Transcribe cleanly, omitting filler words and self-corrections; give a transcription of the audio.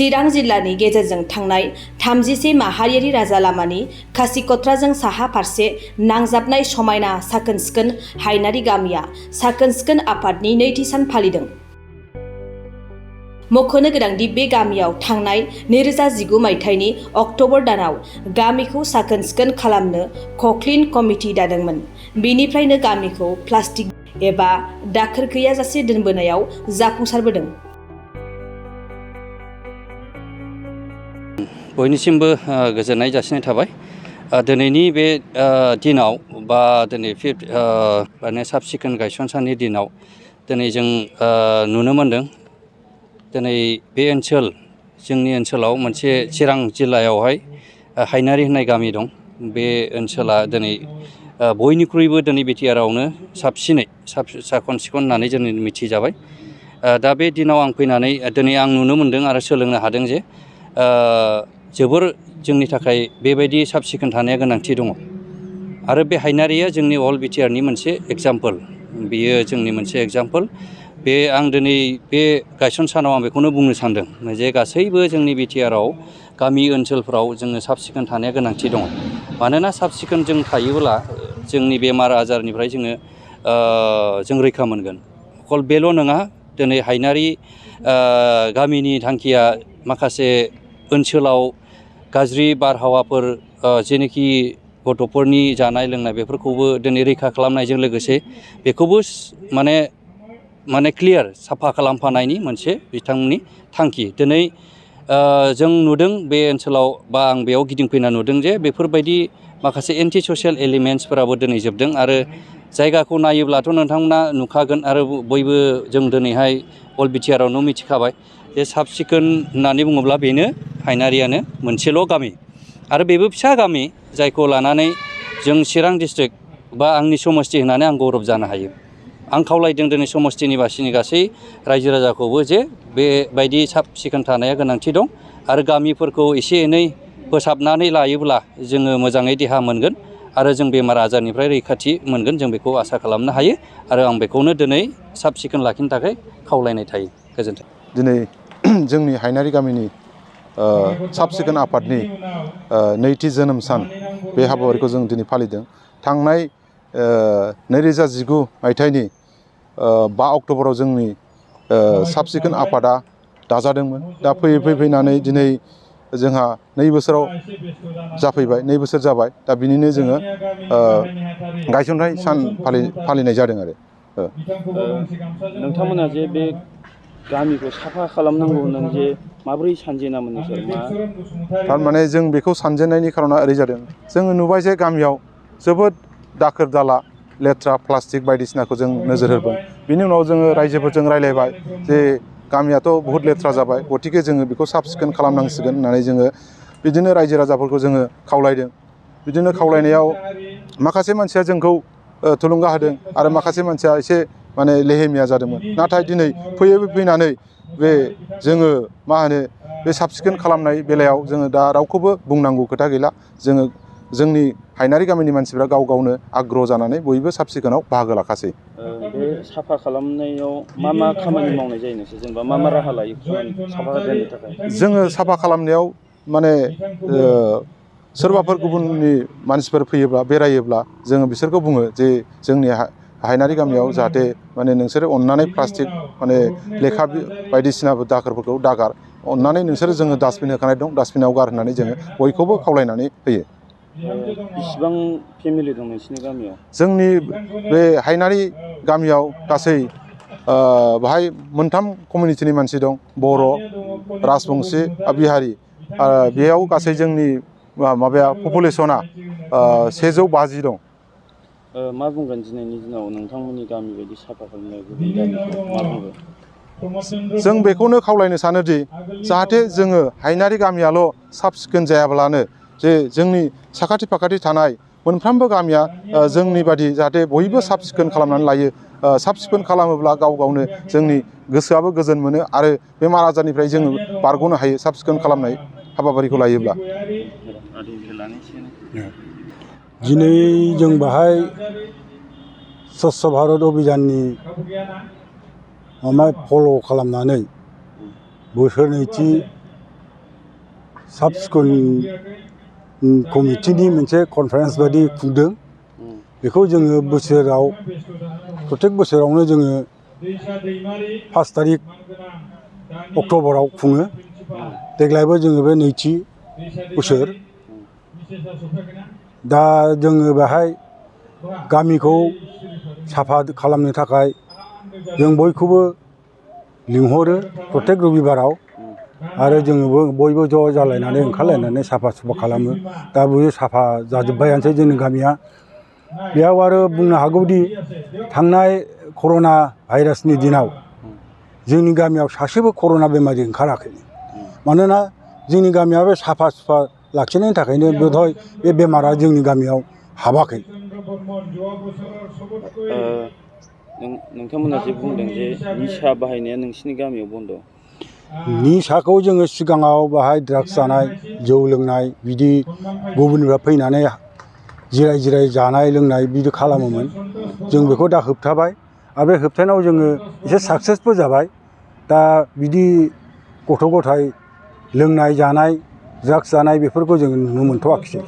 चिरां जिल्लानि गेजेरजों थांनाय 31 माहारियारि राजा लामानि खासिकत्राजों साहा फारसे नांजाबनाय समायना साखोन-सिखोन हायनारि गामिया साखोन-सिखोन आफादनि नैथि सान फालिदों। मख'नो गोनांदि बे गामियाव थांनाय 2019 मायथाइनि अक्ट'बर दानाव गामिखौ साखोन-सिखोन खालामनो क'क्लिन कमिटि दादोंमोन। बेनिफ्रायनो गामिखौ प्लास्टिक एबा दाखोर गैयाजासे दोनबोनायाव जाफुंसारबोदों। बयनिसिमबो गोजोननाय जासिनाय थाबाय। दिनैनि बे दिनाव बा दिनै माने साब सिखोन गायसन साननि दिनाव दिनै जों नुनो मोनदों। दिनै बे ओनसोल जोंनि ओनसोलाव मोनसे चिरां जिल्लायावहाय हायनारि होननाय गामि दं। बे ओनसोला दिनै बयनिख्रुइबो दिनै बिटिआरआवनो साबसिनै साखोन सिखोन होननानै जों मिथिजाबाय। दा बे दिनाव आं फैनानै दिनै आं नुनो मोनदों आरो सोलोंनो हादों जे जोबोर जोंनि थाखाय बेबायदि साब सिखोन थानाया गोनांथि दङ। आरो बे हायनारिया जोंनि अल बिटिआरनि मोनसे एग्जाम्पोल। बेयो जोंनि मोनसे एग्जाम्पोल। बे आं दिनै बे गायसन सानाव आं बेखौनो बुंनो सानदों जे गासैबो जोंनि बिटिआरआव गामि ओनसोलफ्राव जोङो साब सिखोन थानाया गोनांथि दङ। मानोना साब सिखोन जों थायोब्ला जोंनि बेमार आजारनिफ्राय जों रैखा मोनगोन। अकल बेल' नङा, दिनै हायनारि गामिनि थांखिया माखासे ओनसोलाव गाज्रि बारहावाफोर जेनोखि गथ'फोरनि जानाय लोंनाय बेफोरखौबो दिनै रैखा खालामनायजों लोगोसे बेखौबो माने क्लियार साफा खालामफानायनि मोनसे बिथांमोननि थांखि। दिनै जों नुदों बे ओनसोलाव बा आं बेयाव गिदिंफैना नुदों जे बेफोरबायदि माखासे एन्टि ससियेल एलिमेन्ट्सफोराबो दिनै जोबदों। आरो जायगाखौ नायोब्लाथ' नोंथांमोना नुखागोन आरो बयबो जों दिनैहाय अल बिटिआरआवनो मिथिखाबाय जे साब सिखोन होननानै बुङोब्ला बेनो हायनारियानो मोनसेल' गामि। आरो बेबो फिसा गामि जायखौ लानानै जों चिरां डिस्ट्रिक्ट बा आंनि समस्ति होननानै आं गौरब जानो हायो। आं खावलायदों दिनै समस्तिनि बासिनि गासै रायजो राजाखौबो जे बेबायदि साब सिखोन थानाया गोनांथि दं। आरो गामिफोरखौ एसे एनै फोसाबनानै लायोब्ला जोङो मोजाङै देहा मोनगोन आरो जों बेमार आजारनिफ्राय रैखाथि मोनगोन, जों बेखौ आसा खालामनो हायो। आरो आं बेखौनो दिनै साब सिखोन लाखिनो थाखाय खावलायनाय थायो। गोजोन्थों। दिनै जोंनि हायनारि गामिनि साब सिखोन आफादनि नैथि जोनोम सान बे हाबाफारिखौ जों दिनै फालिदों। थांनाय 2019 मायथाइनि 5 अक्ट'बराव जोंनि साब सिखोन आफादा दाजादोंमोन। दा फैनानै दिनै जोंहा 2 बोसोराव जाफैबाय, 2 बोसोर जाबाय। दा बिनिनो जोङो गायसनथाय सान फालिनाय जादों आरो। नोंथांमोना जे बे गामिखौ साफा खालामनांगौ होननानै जे माबोरै सानजेनामोन नोंसोर? थारमाने जों बेखौ सानजेननायनि खारना ओरै जादों। जोङो नुबाय जे गामियाव जोबोद दाखोर दाला लेथ्रा प्लास्टिक बायदिसिनाखौ जों नोजोर होबाय। बिनि उनाव जोङो रायजोफोरजों रायज्लायबाय जे गामियाथ' बहुद लेथ्रा जाबाय, गतिके जोङो बेखौ साब सिखोन खालामनांसिगोन होननानै जोङो बिदिनो रायजो राजाफोरखौ जोङो खावलायदों। बिदिनो खावलायनायाव माखासे मानसिया जोंखौ थुलुंगा होदों आरो माखासे मानसिया एसे माने लेहेमिया जादोंमोन। नाथाय दिनै फैनानै बे जोङो बे साब सिखोन खालामनाय बेलायाव जोङो दा रावखौबो बुंनांगौ खोथा गैला। जोङो जोंनि हायनारि गामिनि मानसिफ्रा गाव गावनो आग्रह जानानै बयबो साब सिखोनाव बाहागो लाखासै। बे साफा खालामनायाव मा खामानि मावनाय जायो नोंसोर? जेनेबा मा राहा लायो साफा दोननो थाखाय? जोङो साफा खालामनायाव माने सोरबाफोर गुबुननि मानसिफोर फैयोब्ला बेरायोब्ला जोङो बिसोरखौ बुङो जे जोंनि हायनारि गामियाव जाहाथे माने नोंसोरो अननानै प्लास्टिक माने लेखा बायदिसिना दाखोरफोरखौ दागार, अननानै नोंसोरो जोङो डास्टबिन होखानाय दं, डास्टबिनाव गार होननानै जोङो बयखौबो खावलायनानै होयो। बेसेबां फेमिलि दं नोंसिनि गामियाव? जोंनि बे हायनारि गामियाव गासै बाहाय 3 कमिउनिटिनि मानसि दं। बर', राजबंसि, बिहारि। बेयाव गासै जोंनि माबाया पपुलेसना 150 दं। मा बुंगोन दिनैनि दिनाव नोंथांमोननि गामि बायदि साफा खालामनाय गुबुन गामिखौ मा बुंगोन? जों बेखौनो खावलायनो सानोदि जाहाथे जोङो हायनारि गामियाल' साब सिखोन जायाब्लानो जे जोंनि साखाथि फाखाथि थानाय मोनफ्रोमबो गामिया जोंनि बादि जाहाथे बयबो साब सिखोन खालामनानै लायो। साब सिखोन खालामोब्ला गाव गावनो जोंनि गोसोआबो गोजोन मोनो आरो बेमार आजारनिफ्राय जोङो बारग'नो हायो साब सिखोन खालामनाय हाबाफारिखौ लायोब्ला। दिनै जों बाहाय स्वच्छ भारत अभियाननि फल' खालामनानै बोसोरनैथि साब सिखोन कमिटिनि मोनसे कनफारेन्स बायदि खुंदों। बेखौ जोङो बोसोराव प्रत्येक बोसोरावनो जोङो 5 तारिख अक्ट'बराव खुङो। देग्लायबो जोङो बे नैथि बोसोर। दा जोङो बेहाय गामिखौ साफा खालामनो थाखाय जों बयखौबो लिंहरो प्रत्येक रबिबाराव आरो जोङो बयबो ज' जालायनानै ओंखारलायनानै साफा सुफा खालामो। दा बयबो साफा जाजोब्बायानोसै जोंनि गामिया। बेयाव आरो बुंनो हागौदि थांनाय कर'ना भाइरासनि दिनाव जोंनि गामियाव सासेबो कर'ना बेमारि ओंखाराखै। मानोना जोंनि गामिया बे साफा सुफा लाखिनायनि थाखायनो बोधय बे बेमारा जोंनि गामियाव हाबाखै। नोंथांमोना जे बुंदों जे निसा बाहायनाया नोंसिनि गामियाव बन्द'। निसाखौ जोङो सिगाङाव बाहाय ड्राग्स जानाय, जौ लोंनाय, बिदि गुबुननिफ्राय फैनानै जिराय जिराय जानाय लोंनाय बिदि खालामोमोन। जों बेखौ दा होबथाबाय आरो बे होबथानायाव जोङो एसे साक्सेसबो जाबाय। दा बिदि गथ' गथाय लोंनाय जानाय, ड्राग्स जानाय बेफोरखौ जों नुनो मोनथ'वाखिसै।